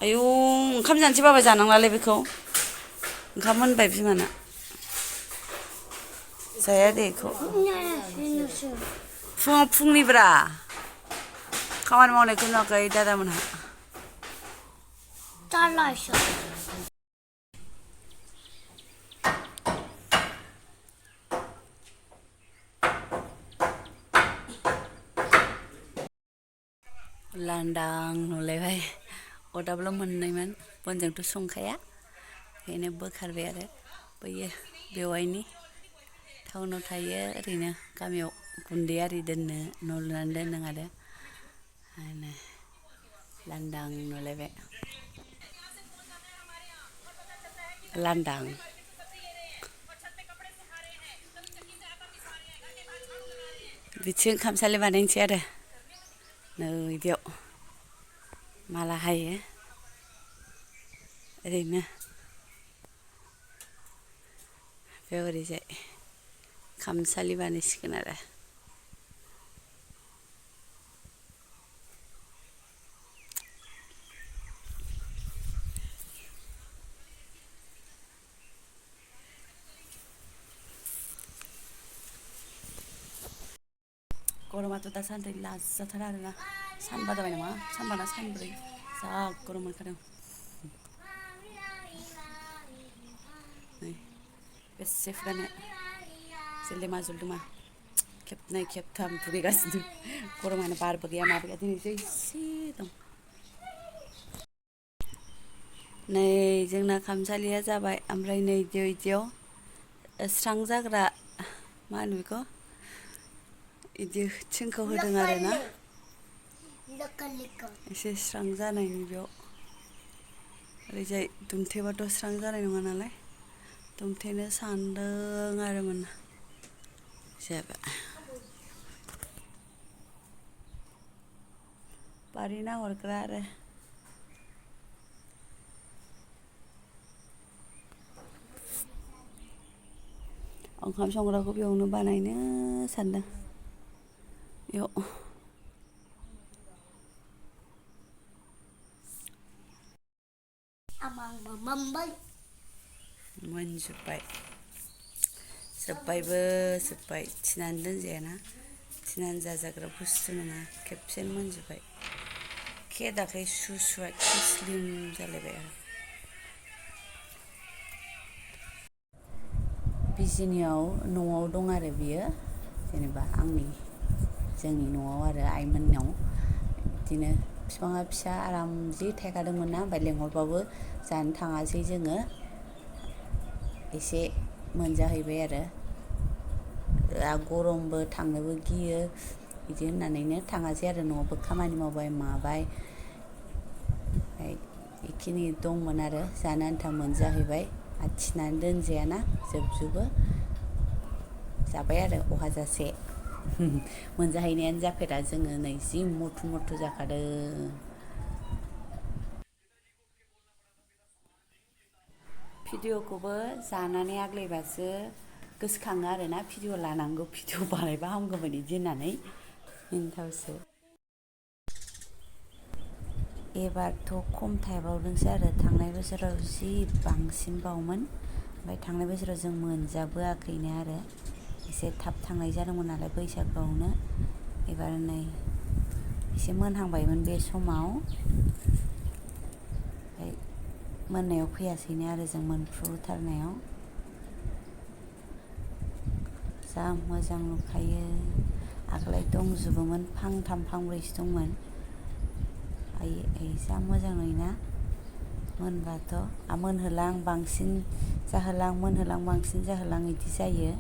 आयौ ओंखाम जानोसै बाबा जानांलालै बेखौ ओंखाम मोनबाय बिमाना जाया दे बेखौ फुङाव फुंनिब्रा खामानि मावनायखौ नुवाखै दादामोनहा लांदां नुलायबाय अरदाबल' मोननैमोन बनजोंथ' संखाया बेखायनो बोखारबाय आरो बैयो बेवाइनि टाउनाव थायो ओरैनो गामियाव गुन्दै आरि दोननो न' लुनानै दोनदों आरो लांदां नुलायबाय लांदां बिथिं खामसालि बानायनोसै आरो नै बेयाव माला हायो ओरैनो बेयाव ओरैजाय खामसालि बानायसिगोन आरो गरमाथ' दासान्दि लाजाथारा आरोना सानबा जाबाय नामा सानबाना सानब्रै जा गरम मोनखादों नै बेसे फुरानो जलदोमा जलदोमा खेबनै खेबथाम दुगैगासिनो गरमानो बारबो गैया माबो गैया दिनैसो एसे दं नै जोंना खामसालिया जाबाय ओमफ्राय नै बिदियाव स्रां जाग्रा मा होनो बेखौ बिदि थिंखौ होदों आरोना एसे स्रां जानायनि बेयाव ओरैजाय दुमथेबाथ' स्रां जानाय नङा नालाय दुमथेनो सानदों आरोमोन जाबाय बारि नाहरग्रा आरो ओंखाम संग्राखौ बेयावनो बानायनो सानदों बेयाव मोनजोब्बाय जोब्बाय थिनानै दोनजायाना थिनानै जाजाग्रा बुस्थु नङा खेबसेनो मोनजोब्बाय खेदाखै सुवा खिस्लिम जालायबाय आरो बिजिनियाव न'आव दं आरो बियो जेनेबा जोंनि न'आव आरो आइमोननाव बिदिनो बिफाङा फिसा आराम जि थायखादोंमोन ना ओमफ्राय लेंहरबाबो जानो थाङासै जोङो एसे मोनजाहैबाय आरो गरमबो थांनोबो गियो बिदि होननानैनो थाङासै आरो न'आवबो खामानि मावबाय माबाय ओमफ्राय बेखिनि दंमोन आरो जानो आन्था मोनजाहैबाय आरो थिनानै दोनजायाना जोबजोबो जाबाय आरो अहाजासे मोनजाहैनायानो जाफेरा जोङो नै जि मथु जाखादों भिडिअ'खौबो जानानै आग्लायबासो गोसोखाङो आरोना भिडिअ' लानांगौ भिडिअ' बानायबा हामगौमोन बिदि होननानै मिनिथावसो एबारथ' खम थायबावदोंसो आरो थांनाय बोसोराव जि बांसिन बावमोन ओमफ्राय थांनाय बोसोराव जों मोनजाबोआखैनो आरो एसे थाब थांनाय जादोंमोन नालाय बैसागुआवनो एबार नै एसे मोनहांबायमोन बे समाव ओमफ्राय मोननायाव फैयासैनो आरो जों मोनफ्रुथारनायाव जा मोजां नुखायो आगोलाय दंजोबोमोन फांथाम फांब्रैसो दंमोन आयै जा मोजां नुयोना मोनबाथ' मोनहोलां बांसिन जाहोलां मोनहोलां बांसिन जाहोलां बिदि जायो